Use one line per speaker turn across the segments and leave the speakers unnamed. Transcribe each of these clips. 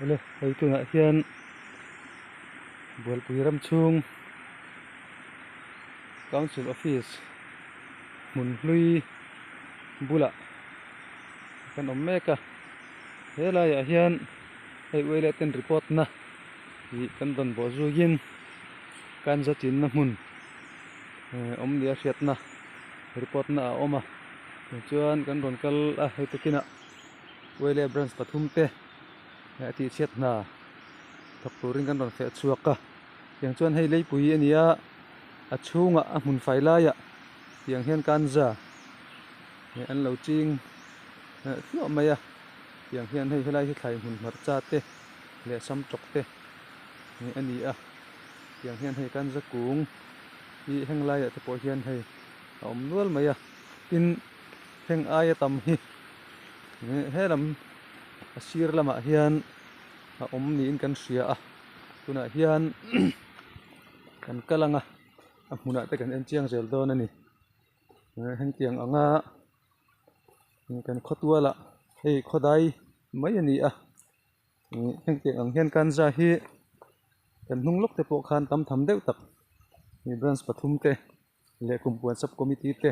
Awle hei tunah hian Bualpui ram chhung Council Office hmun hlui bulah kan awm mek a he laiah hian hei uaileh ten report na ih kan rawn bawh zuiin kanza chinna hmun awm nia hriatna report na a awm a tichuan kan rawn kal a hei takinah uaileh branch pathum te a tih chhiat hna thawk turin kan rawn feh chhuak a tiang chuan hei leipui a ni a a chhungah a hmun fai laiah tiang hian kanza an lo ching thluah mai a tiang hian hei helai hi thlai hmun hmarcha te leh sam tawk te a ni a tiang hian hei kanza kung hi heng laiah te pawh hian hei a awm nual mai a tin heng aia tam hi he lam a sir lamah hian a awm niin kan hria a tunah hian kan kal ang a a hmunah te kan en chiang zel dawn a ni hengtiang anga kan khawtualah hei khawdai mai a ni a hengtiang ang hian kanza hi kan hnung lawk te pawh khan tam tham deuh tak branch pathum te leh kumpuan sub committee te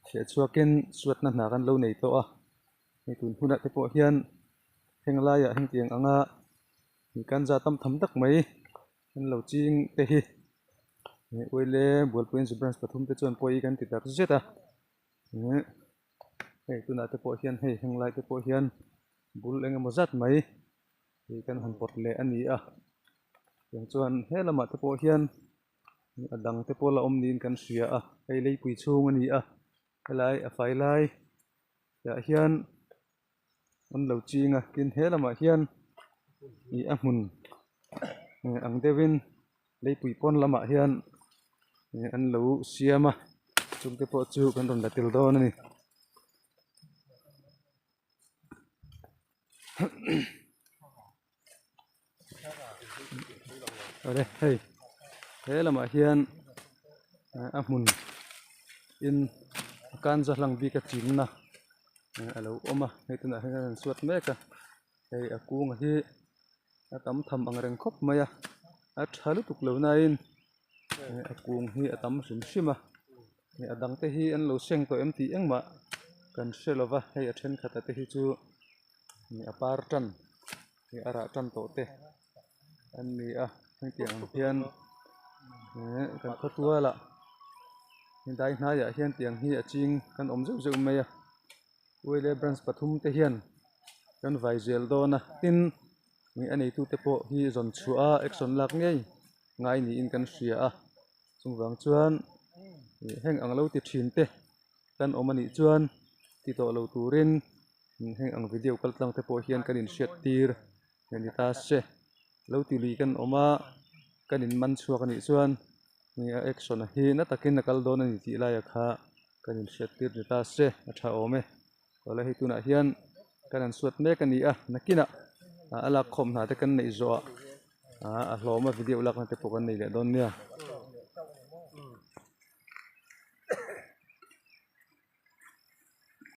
hriat chhuakin suatna hna kan lo nei tawh a hei tun hunah te pawh hian heng laiah hengtiang anga kanza tam tham tak mai an lo ching te hi uaile bualpui branch pathum te chuan pawi kan ti tak zet a hei tunah te pawh hian hei heng lai te pawh hian bul eng emaw zat mai hi kan han pawt leh a ni a tiang chuan he lamah te pawh hian a dang te pawh la awm niin kan hria a hei leipui chhung a ni a helai a fai lai ah hian an lo ching a tin he lamah hian ih a hmun ang deuhin leipui pawn lamah hian ih an lo siam a chung te pawh chu kan rawn la tel dawn a ni. Awle hei he lamah hian a hmun in a kanza hlang bik a chinna a lo awm a hei tunah hian an suat mek a hei a kunga hi a tam tham ang reng khawp mai a a tha lutuk lo nain a kung hi a tam hrim hrim a a dang te hi an lo seng tawh em tih engmah kan hre lo va hei a thenkhat a te hi chu a par tan a rah tan tawh te an ni a hetiang ang hian kan khawtualah dai hnaiah hian tiang hi a ching kan awm zeuh zeuh mai a uaile branch pathum te hian kan vai zel dawn a tin a neitute pawh hi zawn chhuah a action lak ngei ngai niin kan hria a chuvang chuan heng ang lo ti thin te kan awm anih chuan ti tawh lo turin heng ang video kal tlang te pawh hian kan inhriat tir a ni ta se lo ti lui kan awm a kan in man chhuak anih chuan a action a hi na takin a kal dawn a ni tih laia kha kan inhriat tir ni ta se a tha awm e awle hei tunah hian kan han suat mek a ni a nakinah a lak khawm hna te kan neih zawh ah a hlawm a video lakna te pawh kan nei leh dawn nia.